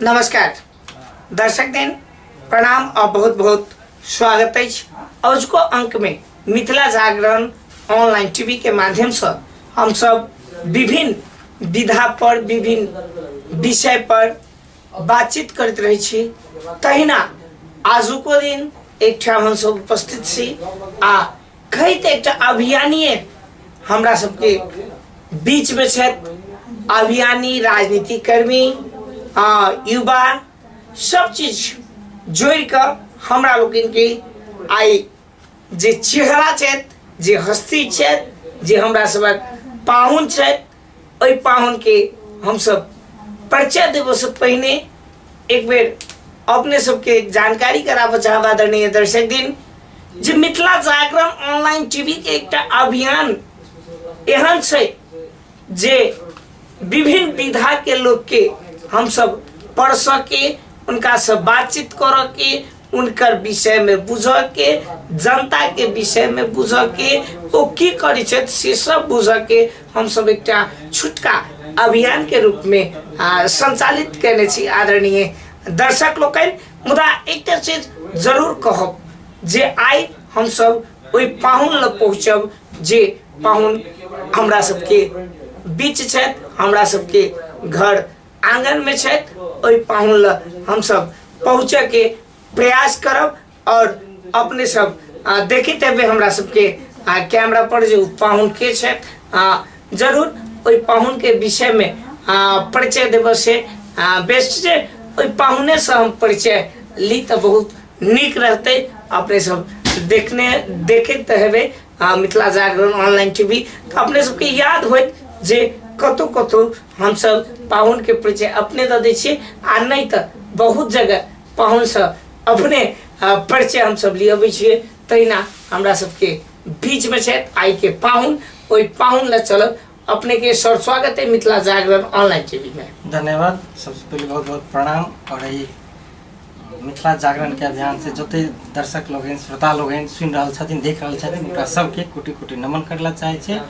नमस्कार दर्शक दिन प्रणाम और बहुत बहुत स्वागत अछि अजुको अंक में मिथिला जागरण ऑनलाइन टीवी के माध्यम से हम सब विभिन्न विधा पर विभिन्न विषय पर बातचीत करैत रहै छी। तहिना आजुको दिन एकठाम हमसब उपस्थित छी आ कहैत एकटा अभियानीय हमरा सबके बीच में छथि, अभियानी, राजनीतिक कर्मी, युवा, सब चीज जोड़ि कऽ हमरा लोकनि के आइ जे चेहरा छथि, जे हस्ती छथि, जे हमरा सबक पाहुन छथि, ओहि पाहुन के हमसब परिचय देबऽ से पहिने एक बेर अपने सबके जानकारी कराबऽ चाहब आदरणीय दर्शक दिन जे मिथिला जागरण ऑनलाइन टीवी के एकटा अभियान एहन छै जे विभिन्न विधा के लोग के हमसब पढ़ सके, उनका से बातचीत करऽ के, उनकर विषय में बुझऽ के, जनता के विषय में बुझऽ के, ओ की करै छथि से सब बुझऽ के हमसब एकटा छुटका अभियान के रूप में संचालित केने छी आदरणीय दर्शक लोकनि। मुदा एकटा चीज जरूर कहब जे आइ हमसब ओहि पाहुन लग पहुँचब जे पाहुन हमरा सबके बीच छथि, हमरा सबके घर आंगन में छथि। ओहि पाहुन लग हमसब पहुँचे के प्रयास करब और अपने सब देखैत हेबै हमरा सबके कैमरा पर जे ओ पाहुन के छथि। जरूर ओहि पाहुन के विषय में परिचय देबऽ से बेस्ट जे ओहि पाहुने से हम परिचय ली तऽ बहुत नीक रहतै। अपने सब देखैत हेबै मिथिला जागरण ऑनलाइन टीवी, तऽ अपने सबके याद होइत जे कतौ कतौ हमसब पाहुन के परिचय अपने दऽ दै छियै आ नहि तऽ बहुत जगह पाहुन से अपने परिचय हमसब लिअबै छियै। तहिना हमरा सबके बीच में छथि आइ के पाहुन, ओहि पाहुन लए चलब। अपने के सर स्वागत है मिथिला जागरण ऑनलाइन टीवी में। धन्यवाद। सबसे पहले बहुत बहुत प्रणाम और ये मिथिला जागरण के अभियान से जते दर्शक लोग हैं, श्रोता लोग हैं, सुन रहल छथिन, देख रहल छथिन, हुनका सबके कोटि कोटि नमन करला चाहे छी।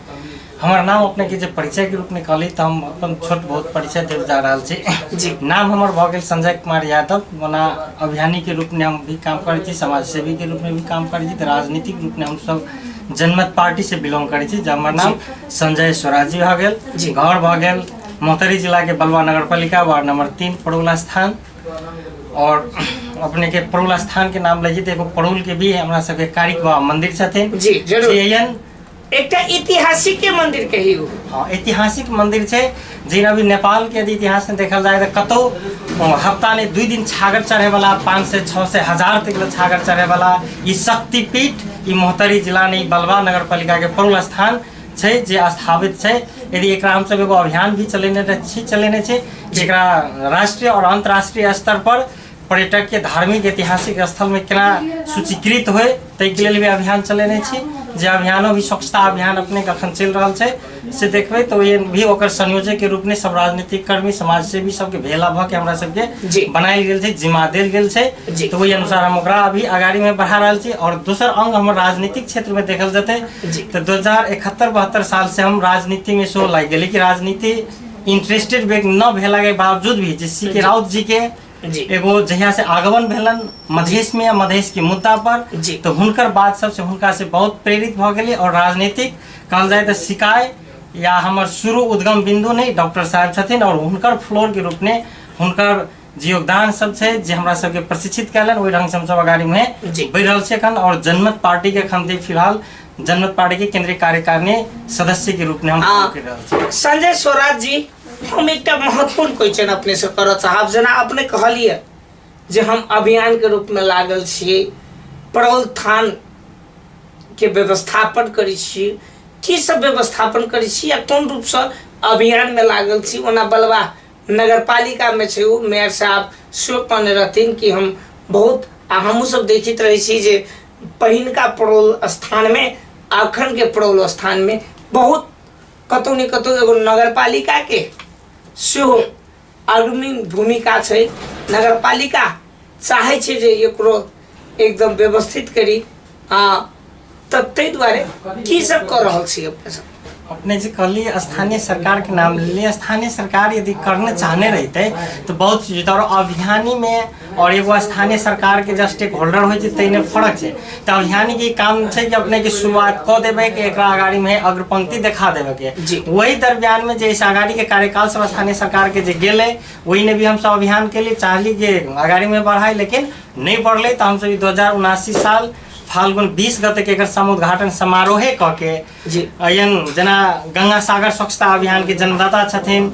हमर नाम अपने के जे परिचय के रूप में कहली तऽ हम अपन छोट बहुत परिचय देल जा रहल छी। नाम हमर भऽ गेल संजय कुमार यादव। ओना अभियानी के रूप में हम भी काम करै छी, समाज सेवी के रूप में भी काम करै छी, तऽ राजनीतिक रूप में हम सब जनमत पार्टी से बिलोंग करै छी। जे हमर नाम संजय स्वराजी भऽ गेल। घर भऽ गेल महोत्तरी जिला के बलुआ नगरपालिका वार्ड नंबर 3 पड़ौला स्थान। और अपने के पड़ौल स्थान के नाम लै छी तऽ एगो पड़ौल के भी हमरा सबके कारिक बाबा मंदिर छथिन। जी, जरूर। जे एहन एकटा ऐतिहासिक के मंदिर कहियो। हाँ, ऐतिहासिक मंदिर छै। जेना अभी नेपाल के यदि इतिहास में देखल जाए तऽ कतौ हफ्ता ने 2 दिन छागर चढ़े वाला 500 600 1000 तक ले छागर चढ़े वाला ई शक्तिपीठ ई महोत्तरी जिला ने बलवा नगरपालिका के पड़ौल स्थान छै जे स्थापित छै। यदि एकरा हमसब एगो अभियान भी चलेने छी, चलेने छै एकरा राष्ट्रीय और अंतर्राष्ट्रीय स्तर पर पर्यटक के धार्मिक ऐतिहासिक स्थल में केना सूचीकृत होय ताहिके लेल भी अभियान चलेने छी। जे अभियानो भी स्वच्छता अभियान अपने के अखन चलि रहल छै से देखबै तऽ ओहि भी ओकर संयोजक के रूप में सब राजनीतिक कर्मी समाज सेवी सबके भेला भऽ के हमरा सबके बनायल गेल छै, जिम्मा देल गेल छै। तऽ ओहि अनुसार हम ओकरा अभी अगाड़ी में बढ़ा रहल छी। और दोसर अंग हमर राजनीतिक क्षेत्र में देखल जेतै तऽ 2071-72 साल से हम राजनीति में सेहो लागि गेली कि राजनीति इंटरेस्टेड न भेला के बावजूद भी जे सी के राउत जी के एगो जहिया से आगमन भेलन मधेश में या मधेश के मुद्दा पर तो हुनकर बात सबसे हुनका से बहुत प्रेरित भऽ गेली। और राजनीतिक कहल जाय तऽ शिकाय या हमर शुरू उद्गम बिंदु नहीं डॉक्टर साहब छथिन और हुनकर फ्लोर के रूप में हुनकर जे योगदान सब छै जे हमरा सबके प्रशिक्षित कयलनि ओहि ढंग से हमसब अगाड़ी में बढ़ि रहल छी एखन। और जनमत पार्टी के एखन फिलहाल जनमत पार्टी के केंद्रीय कार्यकारिणी सदस्य के रूप में हम काम कर रहल छी। संजय स्वराज जी, हम एकटा महत्वपूर्ण क्वेश्चन अपने से करऽ चाहब। जेना अपने कहलिए जे हम अभियान के रूप में लागल छी, पड़ौल थान के व्यवस्थापन करै छी, की सब व्यवस्थापन करै छी या कोन रूप से अभियान में लागल छी? ओना बलवा नगरपालिका में छै, ओ मेयर साहब सेहो कहने रहथिन कि हम बहुत आ हमहूँ सब देखैत रहै छी जे पहिनका पड़ौल स्थान में अखन के पड़ौल स्थान में बहुत कतौ ने कतौ एगो नगरपालिका के सेहो अग्रणी भूमिका छै। नगरपालिका चाहै छै जे एकरो एकदम व्यवस्थित करी, आ तऽ ताहि दुआरे की सब कऽ रहल छी अपने सब? अपने जे कहली स्थानीय सरकार के नाम लेलिए, स्थानीय सरकार यदि करने चाहने रहते तो बहुत चीज और अभियानी में और एगो स्थानीय सरकार के जे स्टेक होल्डर होइ छै ताहिमे फर्क छै। तऽ अभियानी के काम छै कि अपने के शुरुआत कऽ देबै कि एकरा अगाड़ी में अग्रपंक्ति देखा देबै के। वही दरमियान में जे अगाड़ी के कार्यकाल सब स्थानीय सरकार के जे गेलै, ओहि ने भी हमसब अभियान के लिए चाहली कि अगाड़ी में बढ़ाई, लेकिन नहीं बढ़लै। तऽ हमसब 2079 साल फाल्गुन 20 गते के एकर समुद्घाटन समारोहे कऽ के एहन जेना गंगा सागर स्वच्छता अभियान के जन्मदाता छथिन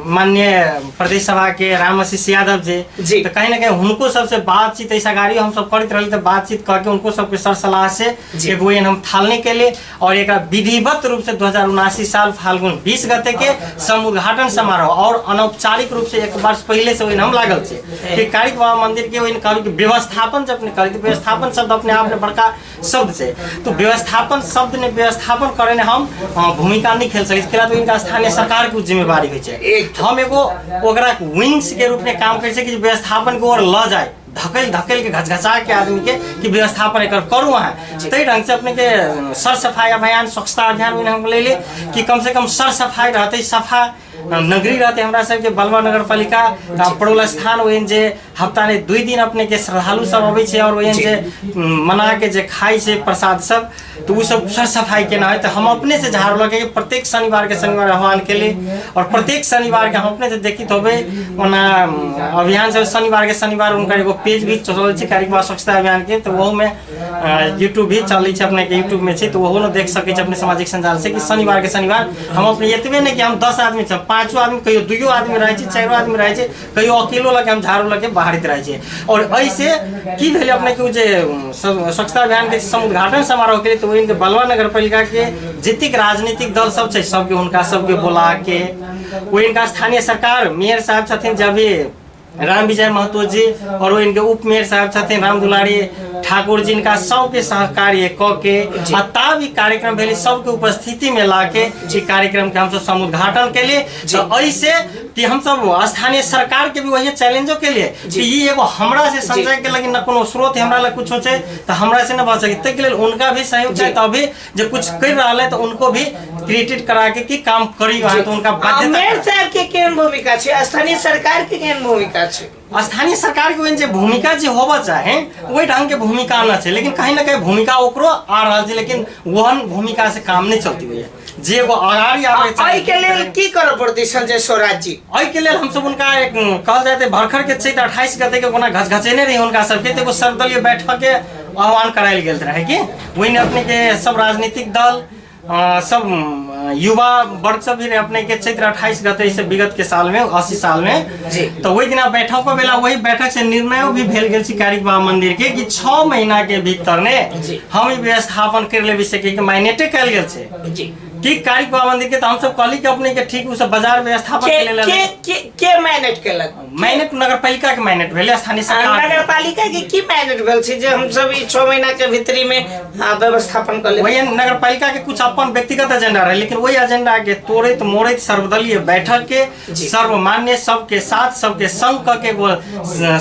माननीय प्रदेश सभा के राम आशीष यादव जी, तो कहीं ना कहीं हुनको सबसे बातचीत ऐसा गाड़ी हम सब करते रही, तो बातचीत करके उनको सबके सर सलाह से एगो एहन हम थालने के लिए और एक विधिवत रूप से 2079 साल फाल्गुन 20 गते के समुद्घाटन समारोह और अनौपचारिक रूप से एक वर्ष पहले से ओहिन हम लागल छै कि कारिक बाबा मंदिर के ओहिन कहल कि व्यवस्थापन जब अपने कहल, व्यवस्थापन शब्द अपने आप में बड़का शब्द छै, तो व्यवस्थापन शब्द ने व्यवस्थापन करे ने हम भूमिका नहीं खेल सकै छी, तो इनका स्थानीय सरकार के जिम्मेवारी होइ छै। हम एगो ओकरा विंग्स के रूप में काम करै छै कि व्यवस्थापन के ओर ल जाए, धकेल धकेल के घचघचा के आदमी के कि व्यवस्थापन एकर करू अहाँ। ताहि ढंग से अपने के सर सफाई अभियान, स्वच्छता अभियान ओहिमे हम लेली कि कम से कम सर सफाई रहते, सफा नगरी रहते हमरा सबके बलवा नगर पालिका पड़ोल स्थान। ओहन जे हफ्ता ने 2 दिन अपने के श्रद्धालु सब अबै छै और ओहन जे मना के जे खाइ छै प्रसाद सब, तो उ सब सर सफाई केना है, तो हम अपने से झाड़ू लगे प्रत्येक शनिवार के शनिवार आह्वान के लिए और प्रत्येक शनिवार के हम अपने से देखित होबे ओना अभियान से शनिवार के शनिवार उनका एगो पेज भी चलल छै कारिक बाबा स्वच्छता अभियान के, तो ओहू में यूट्यूब भी चलै छै अपने के यूट्यूब में छै, तो ओहो ने देख सकै छै अपने सामाजिक संजाल से कि शनिवार के शनिवार हम अपने एतबे नहि कि हम 10 आदमी छै, 5 आदमी, कहियो 2 आदमी रहै छै, 4 आदमी रहै छै, कहियो अकेलो लगे हम झाड़ू लगे बाहरित रहै छै। और एहिसे की भेलै अपने के जे स्वच्छता अभियान के समुद्घाटन समारोह के लिए, तो ओहिके बलवा नगर पालिका के जतेक राजनीतिक दल सब छै सबके हुनका सबके बोला के ओहिनका स्थानीय सरकार मेयर साहब छथिन जब भी राम विजय महतो जी और वो इनके उप मेयर साहब छथिन राम दुलारी ठाकुर जी, इनका सबके सहकार्य क के आ तब ई कार्यक्रम भेलै, सबके उपस्थिति में ला के ई कार्यक्रम के हमसब समुद्घाटन के लिए। तो ऐसे कि हमसब स्थानीय सरकार के भी वही चैलेंजो के लिए कि ई एगो हमरा से संजय के लगी न कोनो स्रोत हमरा लग कुछ छै तो हमरा से न बच सके, ताहि के लेल उनका भी सहयोग चाही, तभी जे कुछ कर रहा है तो उनको भी क्रिएटेड करा के कि काम करी वहाँ, तो उनका बाध्यता। मेयर साहब के केहन भूमिका छै, स्थानीय सरकार के केहन भूमिका छै? स्थानीय सरकार के जे भूमिका जे होबऽ चाहे ओहि ढंग के भूमिका न छै, लेकिन कहीं ना कहीं भूमिका ओकरो आ रहल छै, लेकिन ओहन भूमिका से काम नहीं चलती हुई जे एगो अगाड़ी आबै एहि के लेल की करऽ पड़तै संजय स्वराज जी? एहि के लेल हमसब उनका एक कहल जाय तऽ भरखर के चैत 28 गते के कोना घचघचेने रही हुनका सबके, तऽ एगो सर्वदलीय बैठक के आह्वान करायल गेल रहे कि ओहिमे अपने के सब राजनीतिक दल सब युवा वर्ग सब भी रहे अपने के चैत्र 28 गते से विगत के साल में 80 साल में तो वही दिना बैठक बेला वही बैठक से निर्णय भी भेल गेल छै कारिक बाबा मंदिर के कि 6 महीना के भीतर ने हम ई व्यवस्थापन कर लेबे सके कि मान्यते कयल गेल छै कि कारिक बाबा मंदिर के। तो हम सब कहली कि अपने के ठीक उ सब बाजार व्यवस्थापन के लेल के के के मैनेज केलक? मैनेज नगर पालिका के मैनेज भेलै, स्थानीय सरकार नगर पालिका के की मैनेज भेल छै जे हम सब ई 6 महीना के भीतरी में व्यवस्थापन कर लेबै? वही नगर पालिका के कुछ अपन व्यक्तिगत एजेंडा रहे, लेकिन वही एजेंडा के तोड़ैत मोड़ैत सर्वदलीय बैठक के सर्वमान्य सबके साथ सबके संग क के एगो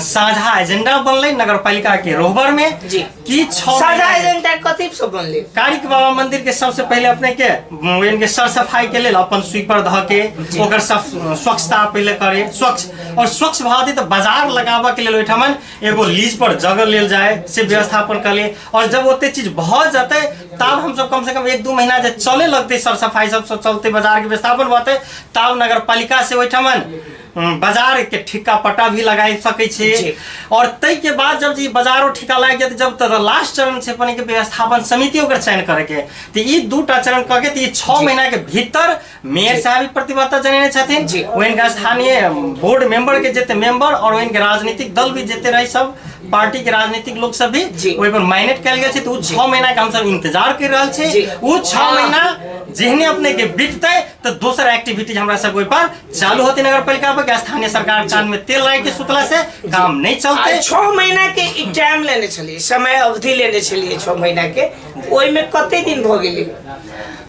साझा एजेंडा बनलै नगर पालिका के रोहबर में कि 6 साझा एजेंडा कथी सब बनलै? कारिक बाबा मंदिर के सबसे पहले अपने के इनके सर सफाई के लेल अपन स्वीपर ध के ओकर स्वच्छता पहले करे, स्वच्छ और स्वच्छ भाव तो बाजार लगाबऽ के लेल ओहिठामन एगो लीज पर जगह लेल जाए से व्यवस्थापन कर ले, और जब ओते चीज भऽ जेतै तब हमसब कम से कम 1-2 महीना जे चले लगतै सर सफाई सब चलते बाजार के व्यवस्थापन भतै, तब नगर पालिका से ओहिठामन बाजार के ठिक्का पट्टा भी लगाई सकै छी। और ताहि के बाद जब जी बाजारो ठिका लागि जायत, जब तक लास्ट चरण छै अपने के व्यवस्थापन समिति ओकर चयन करे के, तऽ ई 2टा चरण कऽ के तऽ ई 6 महीना के भीतर मेयर साहब भी प्रतिबद्धता जनेने छथिन, ओहिनका स्थानीय बोर्ड मेंबर के जते मेंबर और ओहिनके राजनीतिक दल भी जते रहे सब पार्टी के राजनीतिक लोग सब भी ओहि पर माइनेट कयल गेल छै। तऽ उ 6 महीना के हमसब इंतजार कर रहल छी, उ 6 महीना जेहने अपने के बीततै तऽ दोसर एक्टिविटीज हमरा सब ओहि पर चालू होते नगर पालिका पर कि स्थानीय सरकार कान में तेल लगा के सुतला से काम नहीं चलते। 6 महीना के ई टाइम लेने छलियै, समय अवधि लेने छलियै 6 महीना के, ओहिमे कते दिन भऽ गेलै?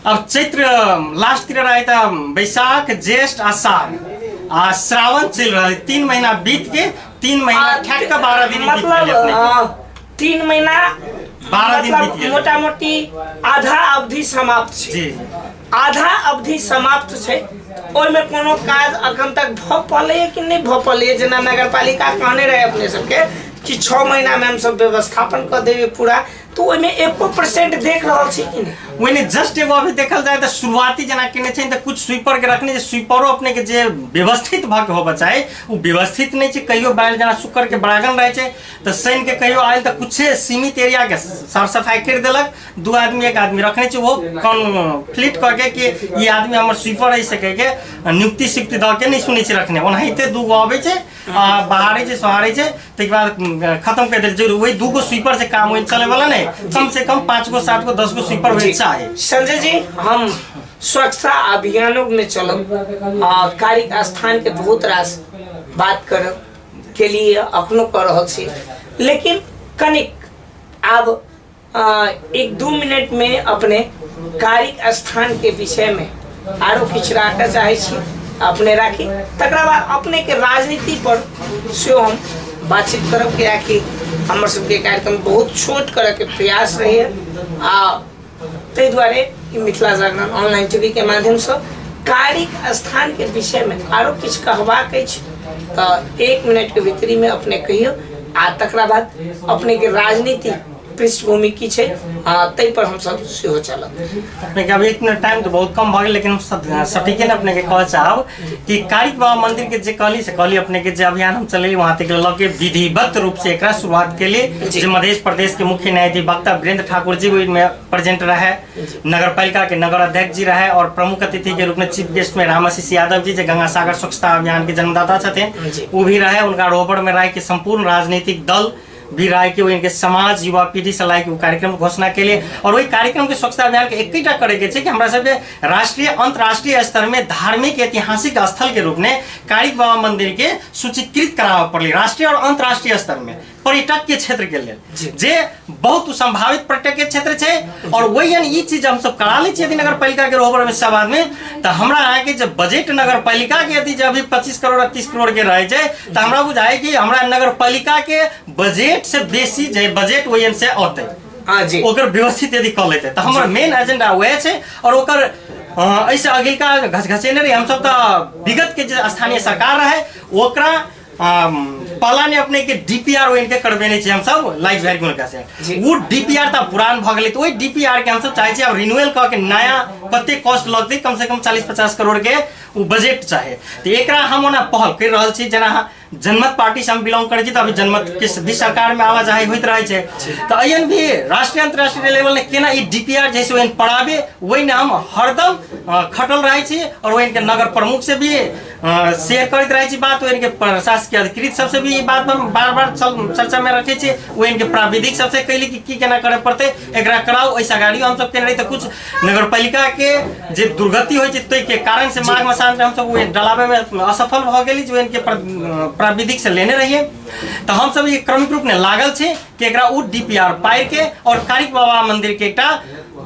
अब चैत्र लास्ट तिर रहे तऽ बैसाख ज्येष्ठ आषाढ़ आ श्रावण चलि रहल, 3 महीना बीत के 3 महीना ठेक के 12 दिन बीत मतलब गेलै अपने के। 3 महीना 12 दिन मतलब बीत गेलै। मोटा मोटी आधा अवधि समाप्त छै। आधा अवधि समाप्त छै, ओहिमे कोनो काज अखन तक भऽ पलैए कि नहि भऽ पलैए? जेना नगरपालिका कहने रहे अपने सबके कि 6 महीनामे हमसब व्यवस्थापन कऽ देबै पूरा, तऽ ओहिमे 1% देख रहल छी कि नहि? ओहिने जस्ट एगो अभी देखल जाय तऽ शुरुआती जेना केने छै तऽ कुछ स्वीपर के रखने छै, स्वीपरो अपने के जे व्यवस्थित भऽ के होबऽ चाही ओ व्यवस्थित नहि छै। कहियो बाहर जेना शुक्र के बरागन रहै छै तऽ शनि के कहियो आयल तऽ कुछे सीमित एरिया के साफ सफाई करि देलक, 2 आदमी 1 आदमी रखने छै, ओहो कॉन्फ्लिक्ट कऽ के कि ई आदमी हमर स्वीपर रहि सकै के नियुक्ति सिक्ति दऽ के नहि सुनै छै रखने, ओनाहिते 2 गो अबै छै आ बहारै छै सोहारै छै, ताहिके बाद खत्म कर देल। वही 2 गो स्वीपर से काम चले वाला नहीं, कम से कम 5 गो 7 गो 10 गो स्वीपर होए चाहे। संजय जी, हम स्वच्छता अभियानों में चलब आ कार्य स्थान के बहुत रास बात करब के लिए अखनो कर रहल छी, लेकिन कनिक आब 1-2 मिनट में अपने कारिक स्थान के विषय में आरो किछु राखऽ चाहै छी अपने राखी, तकरा बाद अपने के राजनीति पर सेहो हम बातचीत करब, कियाकि हमर सबके कार्यक्रम बहुत छोट करऽ के प्रयास रहैए आ ताहि दुआरे ई मिथिला जागरण ऑनलाइन टीवी के माध्यमसँ कारिक स्थान के विषय में आरो किछु कहबाक अछि तऽ 1 मिनट के भीतरी में अपने कहियौ आ तकरा बाद अपने के राजनीति पृष्ठभूमि की छै ताहि पर हमसब सेहो चलब। अपने के अब 1 मिनट टाइम तो बहुत कम भऽ गेल, लेकिन हम सटीके ने अपने के कहऽ चाहब कि कारिक बाबा मंदिर के जे कहली से कहली अपने के जे अभियान हम चलेली वहाँ तक लऽ के विधिवत रूप से एकरा शुरुआत के लिए जे मध्य प्रदेश के मुख्य न्यायाधिवक्ता वीरेंद्र ठाकुर जी ओहिमे प्रेजेंट रहे, नगर पालिका के नगर अध्यक्ष जी रहे और प्रमुख अतिथि के रूप में चीफ गेस्ट में रामाशीष यादव जी जे गंगा सागर स्वच्छता अभियान के जन्मदाता छथिन वो भी रहे। उनका रोबड़ में रह के संपूर्ण राजनीतिक दल भी राय के इनके समाज युवा पीढ़ी से लाए के कार्यक्रम घोषणा के लिए और वही कार्यक्रम के स्वच्छता अभियान के एक करे के छै कि हमरा सबके राष्ट्रीय अंतर्राष्ट्रीय स्तर में धार्मिक ऐतिहासिक स्थल के रूप में कारिक बाबा मंदिर के सूचीकृत कराबऽ पड़लै राष्ट्रीय और अंतर्राष्ट्रीय स्तर में पर्यटक के क्षेत्र के लेल जे बहुत संभावित पर्यटक के क्षेत्र छै। और वही ई चीज हम सब करा लै छियै यदि नगर पालिका के रोहबर में सब आदमी, तऽ हमरा अहाँके जे बजट नगर पालिका के यदि जे अभी 25 करोड़ आ 30 करोड़ के रहै छै तऽ हमरा बुझाइ कि हमरा नगर पालिका के बजट से बेसी जे बजट ओहि से औतै हाँ जी, ओकर व्यवस्थित यदि कऽ लेतै तऽ हमर मेन एजेंडा वएह छै। और ओकर एहिसँ अगिलका घसघसेने रही हमसब तऽ विगत के जे स्थानीय सरकार रहै ओकरा पहला ने अपने के डीपीआर ओइन के करबेने छी हमसब लाइक भरि हुनका से, वो डीपीआर तऽ पुरान भऽ गेलै, तऽ ओहि डीपीआर के हमसब चाहै छी आब रिन्यूअल कऽ के नया कते कॉस्ट लगतै, कम से कम 40-50 करोड़ के ओ बजट चाहे। तऽ एकरा हम ओना पहल करि रहल छी, जेना जनमत पार्टी से हम बिलोंग करै छी तऽ अभी जनमत के भी सरकार में आवाजाही होइत रहै छै, तऽ एहन भी राष्ट्रीय अंतर्राष्ट्रीय लेवल ने केना ई डीपीआर जैसे ओहन पढ़ाबे ओहि ने हम हरदम खटल रहै छी और ओहन के नगर प्रमुख से भी शेयर करैत रहै छी बात, ओहन के प्रशासकीय अधिकृत सबसे भी ई बात हम बार बार चर्चा में रखै छी, ओहन के प्राविधिक सबसे कैली कि की केना करे पड़तै एकरा कराउ। एहिसँ अगाड़ियो हमसब केने रही तऽ कुछ नगरपालिका के जे दुर्गति होइ छै ताहिके कारण से माघ मसान हमसब ओहि डलाबै में असफल भऽ गेली, जे ओहन के प्राविधिक से लेने रहियै। तऽ हमसब ई क्रमिक रूप में लागल छी कि एकरा ओ डीपीआर पारि के और कारिक बाबा मंदिर के एकटा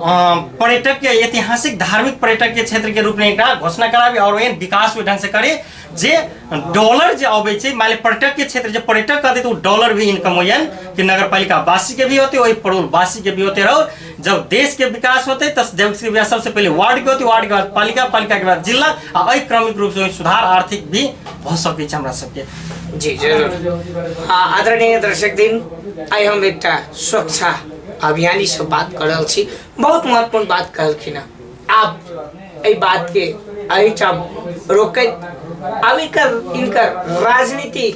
पर्यटक के ऐतिहासिक धार्मिक पर्यटक के क्षेत्र के रूप में एकरा घोषणा कराबी और ओहन विकास ओहि ढंग से करे जे डॉलर जे अबै छै, मान पर्यटक के क्षेत्र जे पर्यटक कहते तो डॉलर भी इनकम होयन कि नगरपालिका वासी के भी होते वही पड़ोल वासी के भी होते रहो। जब देश के विकास होते तो देश के विकास सबसे पहले वार्ड के होते, वार्ड के बाद पालिका, पालिका के बाद जिला आ एहि क्रमिक रूप से सुधार आर्थिक भी भऽ सकै छै हमरा सबके। जी जरूर। आदरणीय दर्शक दिन, आइ हम एकटा स्वच्छता अभियानी से बात कर रहल छी, बहुत महत्वपूर्ण बात कहलखिन हँ। आब एहि बात के एहिठाम रोकैत आब इनकर राजनीति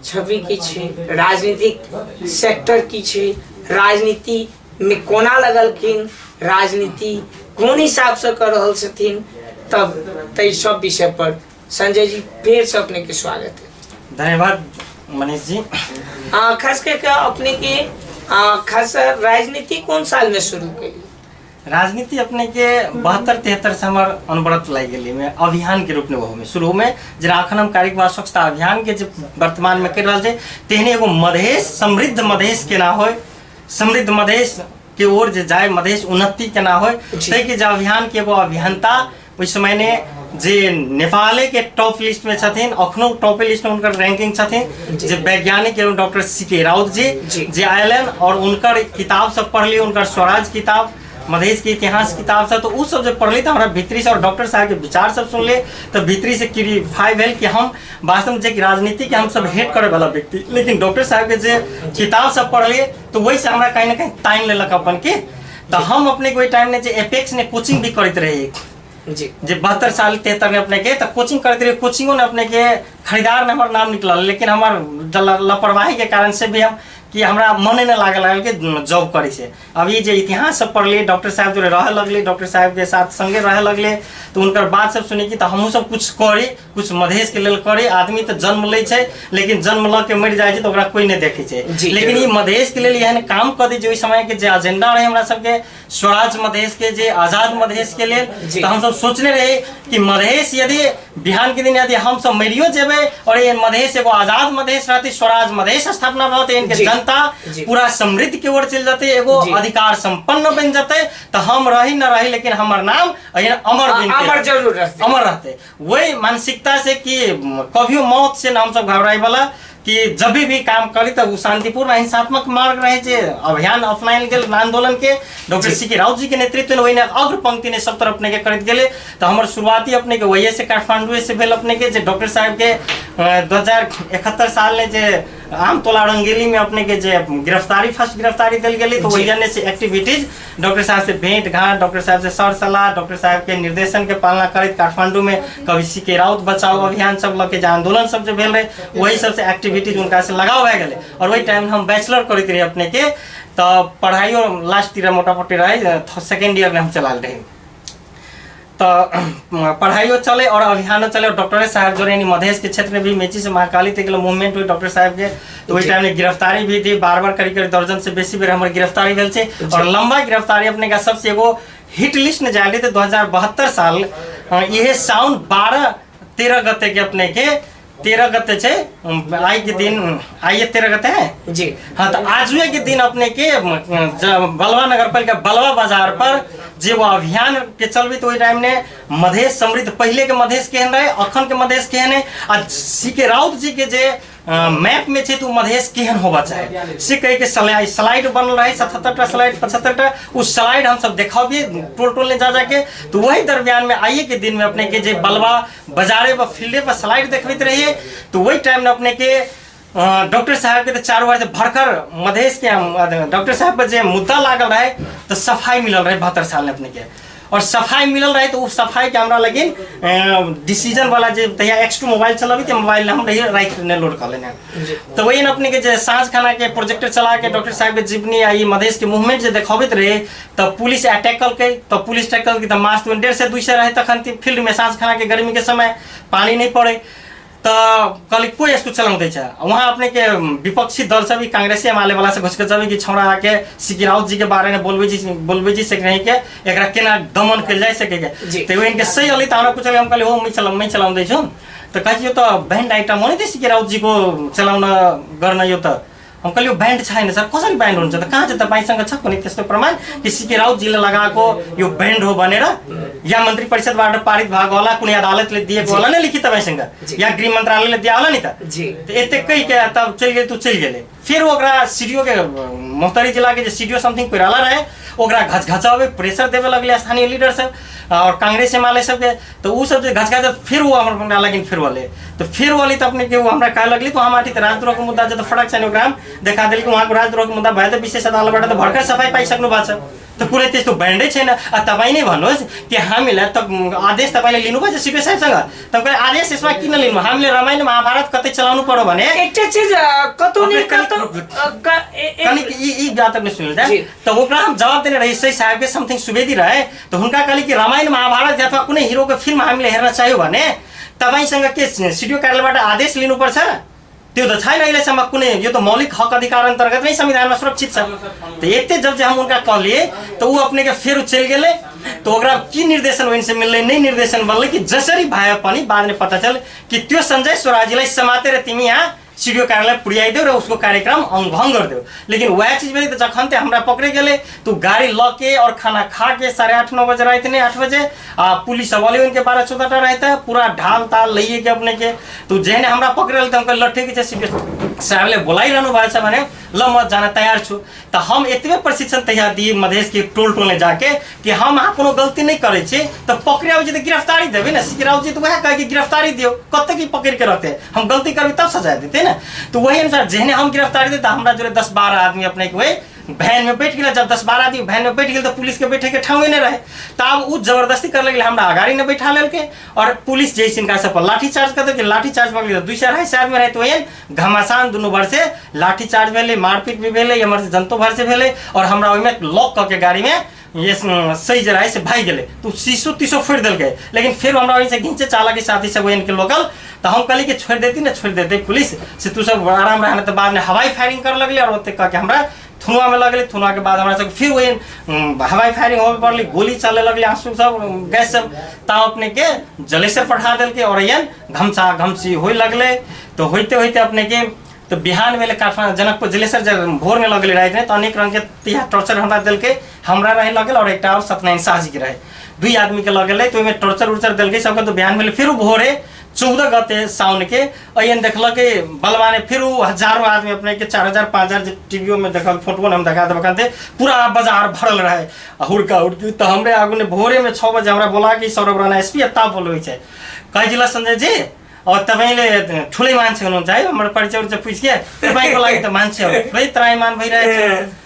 छवि की छै, राजनीतिक सेक्टर की छै, राजनीति में कोना लगलखिन, राजनीति कोन हिसाब से कर रहल छथिन, तब ताहि सब विषय पर संजय जी फिर से अपने के स्वागत है। धन्यवाद मनीष जी। खास करके अपने के खास राजनीति कोन साल में शुरू कैली? राजनीति अपने के 72-73 से हमर अनवरत लागि गेलै में अभियान के रूप में ओहोमे शुरू में जेना अखन हम कार्यक्रम स्वच्छता अभियान के जे वर्तमान में कर रहल छै तेहने एगो मधेश समृद्ध मधेश केना होय, समृद्ध मधेश के ओर जे जाय, मधेश उन्नति केना होय ताहिके जे अभियान के एगो अभियंता ओहि समय ने जे नेपाले के टॉप लिस्ट में छथिन, अखनो टॉप लिस्ट में हुनकर रैंकिंग छथिन, जे वैज्ञानिक एवं डॉक्टर सी के राउत जी जे आयलन और उनकर किताब सब पढ़ली, उनकर स्वराज किताब मधेश के इतिहास किताब सब, तो उ सब जे पढ़ली तऽ हमरा भीतरी से और डॉक्टर साहब के विचार सब सुनले तऽ भीतरी से क्यूरिफाई भेल कि हम वास्तव में जे कि राजनीति के हम सब हेट करे वाला व्यक्ति, लेकिन डॉक्टर साहब के जे किताब सब पढ़लिए तो वही से हमरा कहीं ना कहीं तानि लेलक अपन के। तऽ हम अपने के ओहि टाइम में जे एपेक्स ने कोचिंग भी करैत रही जे 72 साल 73 में अपने के, तो कोचिंग करते रहे, कोचिंगो ने अपने के खरीदार में हमार नाम निकलल, लेकिन हमार लापरवाही के कारण से भी हम कि हमरा मने नहीं लागे लागल कि जॉब करे से। अब ये जे इतिहास सब पढ़लिए, डॉक्टर साहब जो रहे लगले, डॉक्टर साहब के साथ संगे रहे लगले, तो उनकर बात सब सुनी कि तो हमहूँ सब कुछ करी, कुछ मधेश के लेल करी। आदमी तो जन्म लै छै, लेकिन जन्म लऽ के मरि जाइ छै तऽ ओकरा कोई नहीं देखै छै, लेकिन ई मधेश के लेल एहन काम कऽ दै जे ओहि समय के जे एजेंडा रहै हमरा सबके स्वराज मधेश के, जे आजाद मधेश के लेल, तऽ हमसब सोचने रही कि मधेश यदि बिहान के दिन यदि हमसब मरियो जेबै और ये मधेश एगो आजाद मधेश रहते, स्वराज मधेश स्थापना रहते, इनके जनता पूरा समृद्ध के ओर चलि जेतै, एगो अधिकार संपन्न बनि जेतै, तऽ हम रही न रही लेकिन हमर नाम अमर बनि के अमर जरूर रहतै। अमर रहतै। वही मानसिकता से कि कभियो मौत से न हमसब घबराए वाला, कि जब भी काम करी तऽ ओ शांतिपूर्ण अहिंसात्मक मार्ग रहे जे अभियान अपनायल गेल आंदोलन के डॉक्टर सी के राउत जी के नेतृत्व में, वही अग्र पंक्ति ने सब तरफ अपने के करैत गेले। तऽ हमर शुरुआती अपने के वही से काठमांडू से भेल अपने के, जे डॉक्टर साहब के 2071 साल ने जे आमतोला रंगेली में अपने के जे गिरफ्तारी, फर्स्ट गिरफ्तारी देल गेली, तो वही से एक्टिविटीज डॉक्टर साहब से भेंट घाट, डॉक्टर साहब से सर सलाह, डॉक्टर साहब के निर्देशन के पालना करैत काठमांडू में कभी सी के राउत बचाओ अभियान सब लऽ के जे आंदोलन सब जे भेल रहे, वही सबसे एक्टिविटीज उनका से लगाव भए गेलै। और वही टाइम हम बैचलर करैत रही अपने के, तऽ पढ़ाइयो लास्ट ईयर मोटा मोटी रहे, सेकेंड ईयर में हम चलाल रही, तऽ पढ़ाइयो चले और अभियानो चले। और डॉक्टर साहब जो यानी मधेश के क्षेत्र में भी मेची से महाकाली तक मूवमेंट हुई डॉक्टर साहब के, तो वही टाइम में गिरफ्तारी भी थी बार बार, करीब करीब दर्जन से बेसी बेर हमर गिरफ्तारी भेल छै। और लंबा गिरफ्तारी अपने का सबसे एगो हिट लिस्ट में जायल रही 2072 साल, इहे साउन 12-13 गते के अपने के 13 गते छै, आइ के दिन, आइए 13 गते है जी। हाँ, तो आजुए के दिन अपने के बलवा नगर पालिका बलवा बाजार पर जे वो अभियान के चलबी, तो ओहि टाइम ने मधेश समृद्ध, पहले के मधेश केहन रहे, अखन के मधेश केहन है, आ सी के राउत जी के जे मैप में छै तो मधेश केहन होबा चाहे से कह के स्लाइड बनल रहे, 77टा स्लाइड, 75टा, उ स्लाइड हम सब देखाबिए टोल टोल में जा जाके। तो वही दरमियान में आइए के दिन में अपने के जे बलवा बाजारे पर फील्डे पर स्लाइड देखबैत रहिए, तो वही टाइम में अपने के डॉक्टर साहब के तो चारू बार से भरकर मधेश के डॉक्टर साहब पर जे मुद्दा लागल रहे तो सफाई मिलल रहे 72 साल में अपने के, और सफाई मिलल रहे तो उ सफाई के हमरा लगिन डिसीजन वाला जे तहिया एक्स टू मोबाइल चलबी, ते मोबाइल हम रहिए राइट ने लोड कर लेने, तो वही अपने के जे साँझ खाना के प्रोजेक्टर चला के डॉक्टर साहब के जीवनी आ ई मधेश के मूवमेंट जे देखबैत रहे, तऽ पुलिस अटैक कलकै, तऽ पुलिस अटैक कलकै तऽ मास्क 150 से 200 रहे तखन फील्ड में साँझ खाना के गर्मी के समय पानी नहीं पड़े, तऽ कहली कोई इसको चलाउँदै छ। वहाँ अपने के विपक्षी दल सब कांग्रेसी एमाले वाला से घुस के जबे कि छौड़ा आके सी राउत जी के बारे में बोलबै जी, बोलबै जी से कहीं के एकरा केना दमन कयल जाय सके के, तऽ इनके सही अली। तऽ हमरा पूछल, हम कहली हो मै चला मै चलाउँदै छु, तऽ कहै यो त ब्यान्ड आइटम हो नि त सी राउत जीको चलाउन गर्न यो त। हम कहली यो ब्यान्ड छैन सर, कसरी ब्यान्ड हुन्छ त, कहाँ चाहिँ तपाईँसँग छ कुनै त्यस्तो प्रमाण कि सीके राउतजीले लगाएको यो ब्यान्ड हो भनेर, या मन्त्री परिषदबाट पारित भएको होला, कुनै अदालतले दिएको होला नि लिखित तपाईँसँग, या गृह मन्त्रालयले दिया होला नि त। तऽ एतेकै के तब चलि गेलै, तू चलि गेलै। फेर ओकरा सीडीओ के मोहतरी जिलाके जे सीडीओ समथिंग कोइराला रहे, ओकरा घचघचाबै प्रेशर देबे लगलै स्थानीय लीडर सब और कांग्रेस एमाले सबके, तऽ ओ सब जे घचघचा फिर वो हमरा लगिन फिर वाले, तऽ फिर वाली तऽ अपने के वो हमरा कहे लगली तो हम आटी तऽ राजद्रोहको मुद्दा छ तऽ फरक छैन, ओकरा हम देखा देली कि उहाँको राजद्रोहको मुद्दा भए त विशेष अदालतबाट त भर्खर सफाइ पाइसक्नु भएको छ, त कुनै त्यस्तो ब्यान्डै छैन। आ तपाईँ नै भन्नुहोस् कि हामीलाई त आदेश तपाईँले लिनुभएछ सिपिओ साहेबसँग, तपाईँले आदेश यसमा किन लिनु, हामीले रामायण महाभारत कतै चलाउनु पर्यो भने एकटा चीज कतौ ने अपने कनिक कतौ, कनिक ई बात अपने सुनल जाए, तऽ ओकरा हम जवाब देने रही सही साहब के समथिंग सुवेदी रहे, तऽ हुनका कहली कि रामायण महाभारत अथवा कुनै हिरोको फिल्म हामीले हेर्न चाहियो भने तपाईँसँग के सिडिओ कार्यालयबाट आदेश लिनुपर्छ, त्यो त छैन अहिलेसम्म कुनै, यो त मौलिक हक अधिकार अन्तर्गत नै संविधानमा सुरक्षित छ। तऽ एते जब जे हम हुनका कहलिए तऽ उ अपने के फेर चलि गेलै, तऽ ओकरा की निर्देशन ओहिसँ से मिललै नहि, निर्देशन बनलै कि जसरी भए पनि बादमे पता चल कि त्यो सञ्जय स्वराजीलाई समातेर तिमी यहाँ सीडीओ कार्यालय पुर्याइदेऊ र उसको कार्यक्रम अङ्गभङ्ग गरिदेऊ। लेकिन वएह चीज भेलै, तऽ जखन ते हमरा पकड़े गेलै तऽ उ गाड़ी लऽ के और खाना खा के 8:30 9 बजे राति ने 8 बजे, आ पुलिस सब अले उनके 12-14टा रहते पूरा ढाल ताल लइए के अपने के, तो जेहने हमरा पकड़ल तऽ हम कहलियै, ठीक छै सीडीओ साहबले बोलाइरहनु भएको छ भने ल म जान तयार छु। तऽ हम एतबे प्रशिक्षण तैयार दिए मधेश के टोल टोलमे जाके कि हम अहाँ कोनो गलती नहि करै छी तऽ पकड़े आबै छी तऽ गिरफ्तारी देबै ने। सिकराव जी तऽ वएह कहै कि गिरफ्तारी दियौ, कते की पकड़ि के रहतै, हम गलती करबै तब सजा देतै ने। तऽ वही अनुसार जेहने हम गिरफ्तारी दे तऽ हमरा जोरे 10-12 आदमी अपने के वही वैन में बैठ गेल। जब 10-12 आदमी वैन में बैठ गेल तऽ पुलिस के बैठे के ठाउए नहि रहे, तब ओ जबरदस्ती कर लगलै, हमरा अगाड़ी ने बैठा लेलकै और पुलिस जे हिनका सब पर लाठी चार्ज कर देलकै। लाठी चार्ज भऽ गेलै, 200-250 आदमी रहै तऽ ओहन घमासान दुनू भर से लाठी चार्ज भेलै, मारपीट भी भेलै, एम्हर से जनतो भर से भेलै और हमरा ओहिमे लॉक कऽ के गाड़ी में ये सही जे रहै से भागि गेलै। तऽ ओ शीशो तीसो फोड़ि देलकै, लेकिन फेर हमरा ओहिसँ घींचे चालक के साथी सब ओहन के लोकल, तऽ हम कहली कि छोड़ि देती ने, छोड़ि देते पुलिस से तू सब आराम रहना। तऽ बादमे हवाई फायरिंग कर लगलै और ओते कह के हमरा थुनुआ में लगलै। थुनुआ के बाद हमरा सब फिर वही हवाई फायरिंग होबे पड़लै, गोली चले लगलै, आंसू सब गैस सब, तब अपने के जलेसर पठा देलकै और एहन घमसा घमसी होय लगलै। तऽ होइते होइते अपने के तो बिहान भेलै काठमाडौँ जनकपुर जलेसर जब भोर में लगलै राति में, तो अनेक रंग के तिहा टॉर्चर हमरा देलकै, हमरा रहे लगल और एकटा और सत्यनारायण शाह जी के रहे, दुई आदमी के लगलै। तो ओहिमे टॉर्चर उर्चर देलकै सबके। तो बिहान भेलै फिर भोरे 14 गते साउन के अयन देखलकै बलवाने, फिर उ हजारों आदमी अपने के 4000-5000 जे टीवीओ में देखल फोटो हम देखा देब अखन, पूरा बाजार भरल रहे आ हुड़का हुड़की। तऽ हमरे आगू ने भोरे में 6 बजे हमरा बोला कि सौरभ राणा एसपी एता बोलबै छै, कहै जिला संजय जी और तपाईँले ठुलै मान्छे हुनुहुन्छ है, हाम्रो परिचय उरिचय पुछि के तपाईँको लागि त मान्छेहरू ठुलै त्राइमान भइरहेको छ।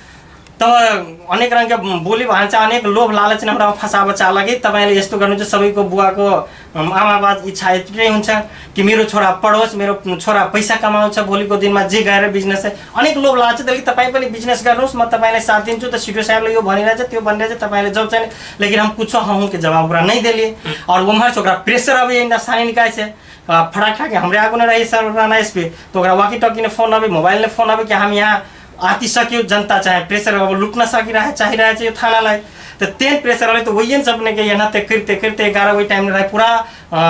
तब अनेक रङके बोली भाषा अनेक लोभ लालच ने हमरा फसाब चाहलक कि तपाईँले यस्तो गर्नुहुन्छ, सबैको बुवाको आमा बाबा इच्छा यति नै हुन्छ कि मेरो छोरा पढोस्, मेरो छोरा पैसा कमाउँछ भोलिको दिनमा जे गएर बिजनेस, अनेक लोभ लालच देलक कि तपाईँ पनि बिजनेस गर्नुहोस्, म तपाईँलाई साथ दिन्छु। त सिडिओ साहबले यो भनिरहेछ त्यो भनिरहेछ, तपाईँले जब चाहिँ, लेकिन हम कुछो हूँ के जवाब ओकरा नहीं देलिए और उम्हर से ओकरा प्रेशर अबै स्थानीय निकाय से फटाक फटाक हमरे आगू ने रही सर राणा एसपी, तो ओकरा वाकी टॉकी ने फोन आबे, मोबाइल ने फोन आबे कि हम यहाँ आतिसक्यो, जनता चाहे प्रेसर अब लुट्न सकिरहे चाहिरहेको छ यो थानालाई। तऽ तेहन प्रेसर रहलै तऽ ओहिए ने अपने के एनाते करिते करिते 11 ओहि टाइममे रहै पूरा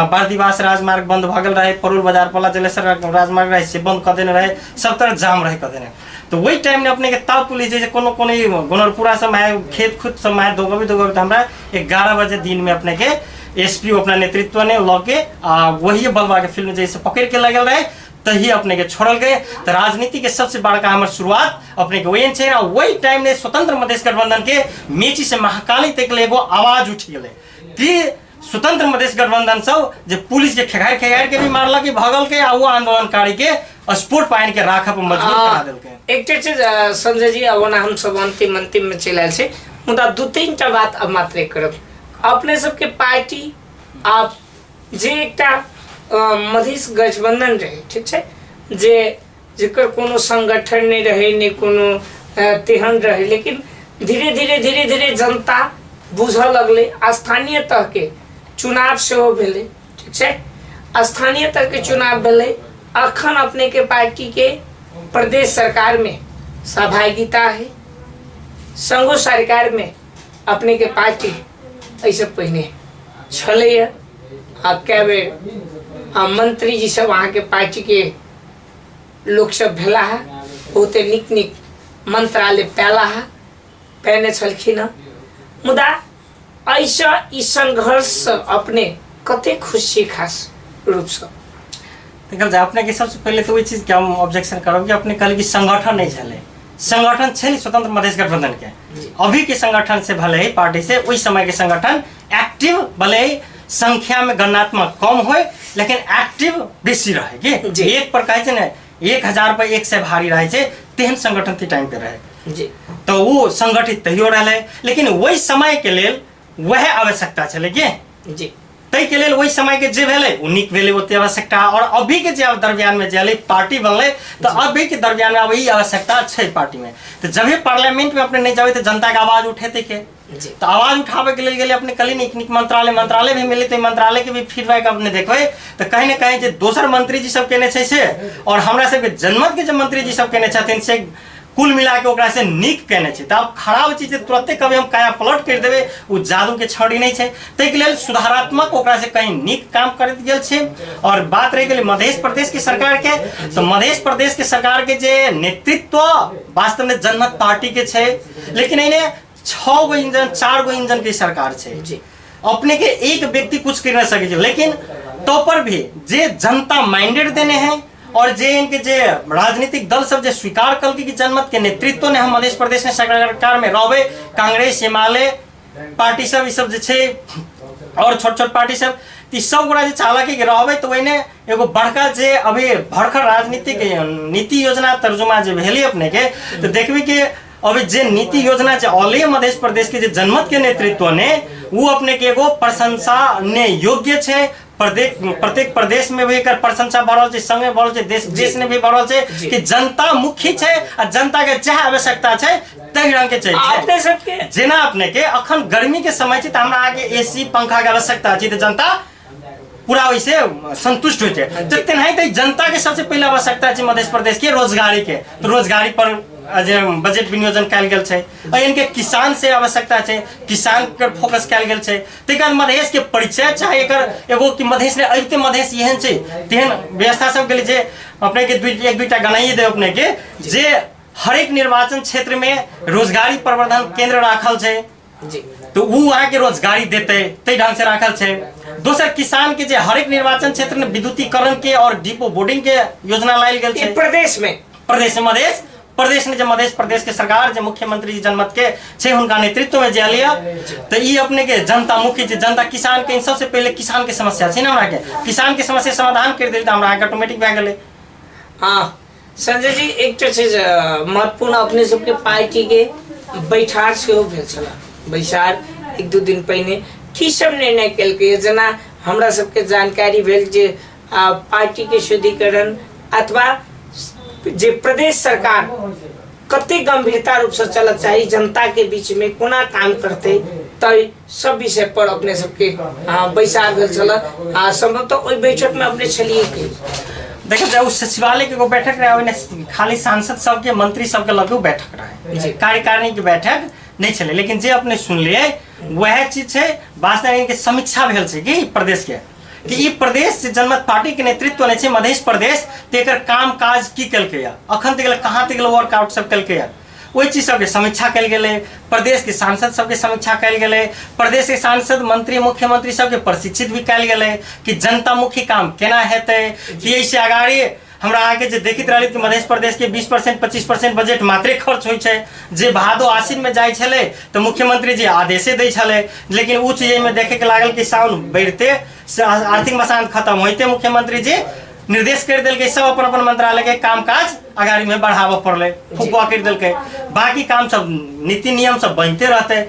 बर्दिवास राजमार्ग बंद भऽ गेल रहै, परुल बाजार पला जलेसर राजमार्ग रहै से बंद कऽ देने रहै, सब तरह जाम रहै कऽ देने। तऽ ओहि टाइममे अपने के तब पुलिस जे छै कोनो कोनो गोनरपुरा सबमे आए, खेत खुद सबमे आए, दोगबी दोगबी, तऽ हमरा 11 बजे दिनमे अपने के एस पी अपना नेतृत्व ने लऽ के आ वही बलवा के फिल्म जैसे पकड़ के लगल रहे तही अपने के छोड़ल गए। तो राजनीति के सबसे बड़का हमर शुरुआत अपने के वही छै। आ वही टाइम ने स्वतंत्र मधेश गठबंधन के मेची से महाकाली तक ले एगो आवाज उठि गेलै कि स्वतंत्र मधेश गठबंधन सब जे पुलिस के खेघारि खेघारि के भी मारलक भगल के आ वो आंदोलनकारी के स्पोर्ट पानि के राखऽ पर मजबूर करा देलकै। एकटा चीज संजय जी, अब ओना हमसब अंतिम अंतिम में चलि आयल छी, मुदा दू तीन टा बात अब मात्रे करब। अपने सबके पार्टी आप जे एकटा मधेश गठबंधन रहे, ठीक छै, जे जेकर कोनो संगठन नहि रहे, नहि कोनो तेहन रहे, लेकिन धीरे धीरे धीरे धीरे जनता बुझऽ लगलै। स्थानीय तहके चुनाव सेहो भेलै, ठीक छै, स्थानीय तहके चुनाव भेलै। अखन अपने के पार्टी के प्रदेश सरकार में सहभागिता है, संघो सरकार में अपने के पार्टी एहिसँ पहिने छलैए आ कए बेर आ मंत्री जी सब अहाँके पार्टीके लोक सब भेला है, बहुते नीक नीक मंत्रालय पैला है, पैने छलखिन हँ। मुदा एहिसँ ई संघर्षसँ अपने कते खुश छी खास रूपसँ? देखल जाय अपने के सबसे पहिले तऽ ओहि चीजके हम ऑब्जेक्शन करब कि अपने कहले कि संगठन नहि छलै। संगठन छै ने स्वतंत्र मधेश गठबंधन के, अभी के संगठन से भले ही पार्टी से ओहि समय के संगठन एक्टिव भले ही संख्या में गणनात्मक कम होय लेकिन एक्टिव बेसी रहे कि एक पर कहै छै ने 1000 पर 1 से भारी रहै छै, तेहन संगठन ती टाइम पे रहे जी। तऽ ओ संगठित तैयो रहलै, लेकिन ओहि समय के लेल वएह आवश्यकता छलै कि जी। ताहिके लेल ओहि समयके जे भेलै ओ नीक भेलै ओते आवश्यकता, और अभीके जे आब दरमियानमे जे एलै पार्टी बनलै तऽ अभीके दरमियानमे आब ई आवश्यकता छै पार्टीमे। तऽ जब भी पार्लियामेंटमे अपने नहि जाबै तऽ जनताके आवाज उठेतै के? जी। तऽ आवाज उठाबैके लेल गेलै अपने कहली नीक नीक मंत्रालय मंत्रालय भी मिललै, तऽ मंत्रालय के भी फीडबैक अपने देखबै तऽ कहीं ने कहीं जे दोसर मंत्री जी सब केने छै से और हमरा सबके जनमत के जे मंत्री जी सब केने छथिन से कुल मिला के ओकरा से नीक केने छै। तऽ आब खराब चीज तुरते कभी हम काया पलट करि देबै ओ जादू के छड़ी नहि छै, ताहिके लेल सुधारात्मक ओकरा से कहीं नीक काम करैत गेल छै। और बात रहि गेलै मध्य प्रदेश के सरकार के, तऽ मध्य प्रदेश के सरकार के जे नेतृत्व वास्तव में जनमत पार्टी के छै, लेकिन एने 6 गो इंजन 4 गो इंजन के सरकार छै जी। अपने के एक व्यक्ति कुछ कर नहीं सके छै, लेकिन तो पर भी जे जनता माइंडेड देने है और जे इनके जे राजनीतिक दल सब जे स्वीकार कलकै कि जनमत के नेतृत्व ने हम मध्य प्रदेश में सरकार में रहबै, कांग्रेस एमाले पार्टी सब ई सब जे छै और छोट छोट पार्टी सब, ई सब गोरा जे चाहलक कि रहबै, तऽ ओहिने एगो बड़का जे अभी भड़खर राजनीतिक नीति योजना तर्जुमा जे भेलै अपने के, तऽ देखबै कि अभी जे नीति योजना जे अले मध्य प्रदेश के जे जनमत के नेतृत्व ने, वो अपने के एगो प्रशंसा ने योग्य छै। प्रत्येक प्रत्येक प्रदेश में भी एकर प्रशंसा भऽ रहल छै, संगे भऽ रहल छै, देश देश में भी भऽ रहल छै कि जनता मुखी छै आ जनता के जएह आवश्यकता छै ताहि रंग के छै। अपने सबके जेना अपने के अखन गर्मी के समय छै तऽ हमरा अहाँके एसी पंखा के आवश्यकता छै, तऽ जनता पूरा ओहिसे संतुष्ट होइ छै। तऽ तेनाहिते जनता के सबसे पहिले आवश्यकता छै मध्य प्रदेश के रोजगारी के, तऽ रोजगारी पर जे बजट विनियोजन कयल गेल छै। आ इनके किसान से आवश्यकता छै, किसान पर फोकस कयल गेल छै। ताहि कारण मधेश के परिचय चाहे एकर एगो कि मधेश ने अबिते मधेश एहन छै तेहन व्यवस्था सब गेलै जे अपने के दुई एक दुईटा गनाइए देब अपने के, जे हरेक निर्वाचन क्षेत्र में रोजगारी प्रवर्धन केंद्र राखल छै तो उ अहाँके रोजगारी देतै, ताहि ढंग से राखल छै। दोसर किसान के जे हरेक निर्वाचन क्षेत्र में विद्युतीकरण के और डिपो बोर्डिंग के योजना लायल गेल छै प्रदेश में, प्रदेश में मधेश प्रदेश में जे मधेश प्रदेश के सरकार जे मुख्यमंत्री जी जनमत के छै हुनका नेतृत्व में जे अलिया, तऽ ई अपने के जनता मुखी छै, जनता किसान के सबसे पहिले किसान के समस्या छै ने, हमरा के किसान के समस्या समाधान कर देल तऽ हमरा अहाँके ऑटोमेटिक भए गेलै। हाँ संजय जी, एकटा चीज महत्वपूर्ण, अपने सबके पार्टी के बैठार सेहो भेल छल, बैसार एक दू दिन पहिने की सब निर्णय केलकै? जेना हमरा सबके जानकारी भेल जे पार्टी के शुद्धिकरण अथवा जे प्रदेश सरकार कते गंभीरता रूप से चलक चाही, जनता के बीच में कोना काम करते, तै सब विषय पर अपने सबके बैसार भेल छल। संभवतः ओहि बैठक में अपने छलिए की? देखियौ, जब सचिवालय के एगो बैठक रहे, ओहिमे खाली सांसद सबके मंत्री सबके लगे बैठक रहे, कार्यकारिणी के बैठक नहीं छलै। लेकिन जे अपने सुनलियै वएह चीज छै। वास्तव के समीक्षा भेल छै कि प्रदेश के कि ई प्रदेश जे जनमत पार्टी के नेतृत्व ने छै मधेश प्रदेश, तेकर काम काज की केलकै या अखन तक कहाँ तक वर्कआउट सब केलकै या, ओहि चीज सबके समीक्षा कयल गेलै। प्रदेश के सांसद सबके समीक्षा कयल गेलै, प्रदेश के सांसद मंत्री मुख्यमंत्री सबके प्रशिक्षित भी कयल गेलै कि जनतामुखी काम केना हेतै। कि एहिसँ अगाड़ी हमरा अहाँके जे देखैत रहली कि मध्य प्रदेश के 20% 25% बजट मात्रे खर्च होइ छै, जे भादो आसिनमे जाइ छलै तऽ मुख्यमंत्री जी आदेशे दै छलै, लेकिन ओ चीज एहिमे देखैके लागल कि साउन बढ़िते से आर्थिक मसान खत्म होइते मुख्यमंत्री जी निर्देश कर देलकै सब अपन अपन मंत्रालय के काम काज अगाड़ी में बढ़ाबऽ पड़लै, फुकुआ कर देलकै, बाकी काम सब नीति नियम सब बनते रहतै।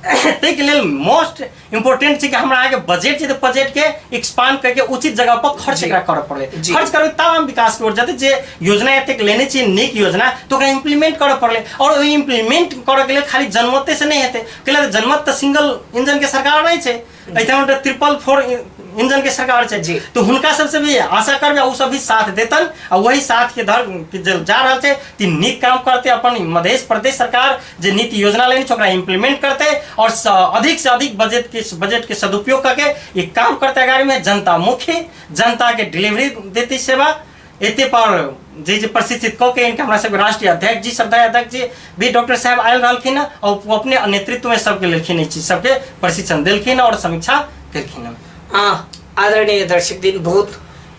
ताहिके लेल मोस्ट इम्पोर्टेंट छै कि हमरा अहाँके बजट छै तऽ बजट के एक्सपांड करके उचित जगह पर खर्च एकरा करऽ पड़लै। खर्च करबै तब हम विकास के ओर जेतै। जे योजना एतेक लेने छियै नीक योजना, तऽ ओकरा इम्प्लीमेंट करऽ पड़लै, और ओहि इम्प्लीमेंट करऽ के लेल खाली जनमते से नहि हेतै, कैला तऽ जनमत तऽ सिंगल इंजन के सरकार नहि छै, एहिठाम तऽ ट्रिपल फोर इंजन के सरकार छै। तो हुनका सबसे भी आशा करबै ओ सब भी साथ देतन, आ वही साथ के धर के जे जा रहल छै कि नीक काम करते, अपन मध्य प्रदेश सरकार जे नीति योजना लेने छै ओकरा इम्प्लीमेंट करते और अधिक से अधिक बजट के सदुपयोग करके ये काम करते। अगाड़ी में जनता मुखी, जनता के डिलीवरी देती सेवा। एते पर जे जे प्रशिक्षित कऽ के इनके हमरा सबके राष्ट्रीय अध्यक्ष जी, श्रद्धा अध्यक्ष जी भी डॉक्टर साहब आयल रहलखिन हँ, और वो अपने नेतृत्व में सबके लेलखिन, ई चीज सबके प्रशिक्षण देलखिन और समीक्षा केलखिन हँ। आदरणीय दर्शक दिन, बहुत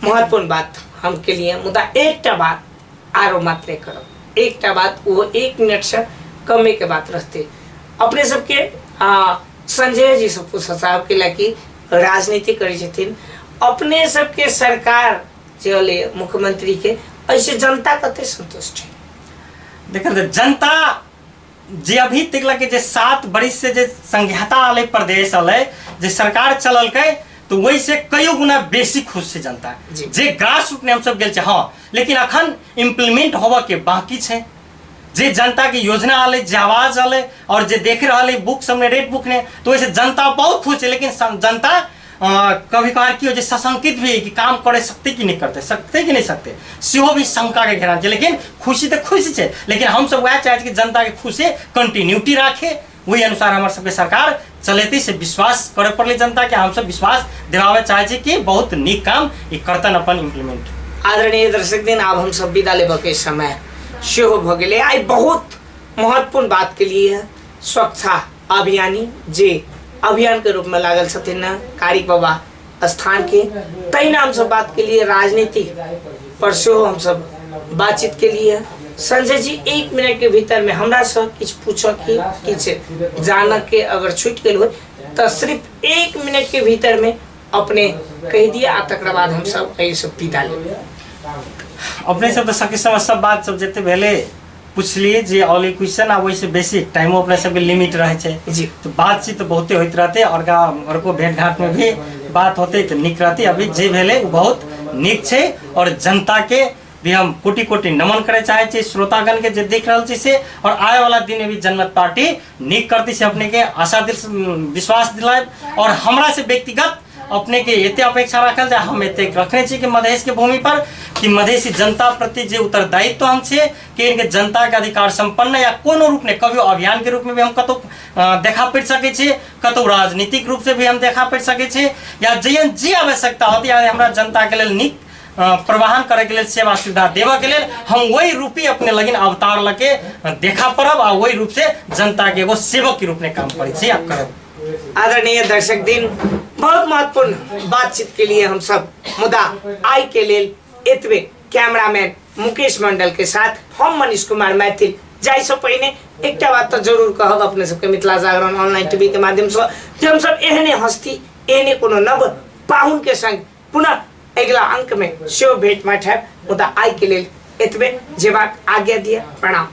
महत्वपूर्ण बात हम के लिए, मुदा एकटा बात आरो मात्रे करब, एकटा बात वो 1 मिनट से कमे के बात रहते। अपने सबके संजय जी सब पूछ साहब के लाकि राजनीति करै छथिन, अपने सबके सरकार चले मुख्यमंत्री के, ऐसे जनता कते संतुष्ट है? देखल तऽ जनता जे अभी तक लगे जे 7 बरिस से जे संघीयता अलै, प्रदेश अलै, जे सरकार चललकै, तो वही से कईयो गुना बेसी खुश छै जनता जे ग्रास रूट ने हमसब गेल छै। हाँ, लेकिन अखन इम्प्लीमेंट होबऽ के बाकी छै। जे जनता के योजना अलै, जे आवाज अलै और जे देख रहल है बुक सबने, रेड बुक ने, तो वैसे जनता बहुत खुश है। लेकिन जनता कभी कभार की हो जे सशंकित भी है कि काम करे सकते कि नहीं करते, सकते कि नहीं सकते, सेहो भी शंका के घेरा छै। लेकिन खुशी तऽ खुशी छै, लेकिन हम सब वएह चाहै छी कि जनता के खुशी कंटिन्यूटी राखे, वही अनुसार हमर सबके सरकार चलेतै से विश्वास करे पड़लै जनता के। हम सब विश्वास दिलाबे चाहै छी कि बहुत नीक काम ई करतन अपन इम्प्लीमेंट। आदरणीय दर्शक दिन, आब हम सब विदा लेबऽ के समय सेहो भऽ गेलै। आइ बहुत महत्वपूर्ण बात के लिए स्वच्छता अभियानी जे अभियान के रूप में लागल छथिन ने कारिक बाबा स्थान के। तहिना हमसब बात के लिए राजनीति पर सेहो हमसब बातचीत के लिए। संजय जी, 1 मिनट के भीतर में हमरा से किछु पूछऽ के, किछु जानऽ के अगर छूटि गेल हो तऽ सिर्फ 1 मिनट के भीतर में अपने कहि दिअ आ तकरा बाद हमसब एहिसँ विदा लेब। अपने सब तऽ सखी सब सब बात सब जते भेलै पुछलिए जे ऑल क्वेश्चन आ ओहिसँ बेसी टाइमो अपने सबके लिमिट रहै छै जी। तो बातचीत तऽ बहुते होइत रहतै और का और भेंट घाट में भी बात होतै तऽ नीक रहतै। अभी जे भेलै ओ बहुत नीक छै और जनता के भी हम कोटि कोटि नमन करे चाहे छी, श्रोतागण के जे देख रहल छी से, और आए वाला दिन में भी जनमत पार्टी नीक करती से अपने के आशा दिल विश्वास दिलायब। और हमरा से व्यक्तिगत अपने के एते अपेक्षा रखल जाय, हम एते रखने छी कि मधेश के भूमि पर कि मधेशी जनता प्रति जे उत्तरदायित्व हम छे कि इनके जनता के अधिकार संपन्न या कोनो रूप में कभी अभियान के रूप में भी हम कतौ देखा पड़ सके छी, कतौ राजनीतिक रूप से भी हम देखा पड़ सके छी, या जेहन जे आवश्यकता होती या हमरा जनता के लेल नीक प्रवाहन करे के लेल सेवा सुविधा देवे के लेल हम वही रूपी अपने लगिन अवतार लके देखा पड़ब आ वही रूप से जनता के एगो सेवक के रूप में काम करे छी आ करब। आदरणीय दर्शक दिन, बहुत महत्वपूर्ण बातचीत के लिए हम सब मुदा आई के लेल एतबे। कैमरामैन मुकेश मंडल के साथ हम मनीष कुमार मैथिल। जाय से पहिने एकटा बात तो जरूर कहब अपने सबके मिथिला जागरण ऑनलाइन टीवी के माध्यम से जे हम सब एहने हस्ती एहने कोनो नव पाहुन के संग पुनः अगिला अंक में सेहो भेंट माठ हैब। मुदा आई के लेल एतबे, जेबाक आज्ञा दिया। प्रणाम।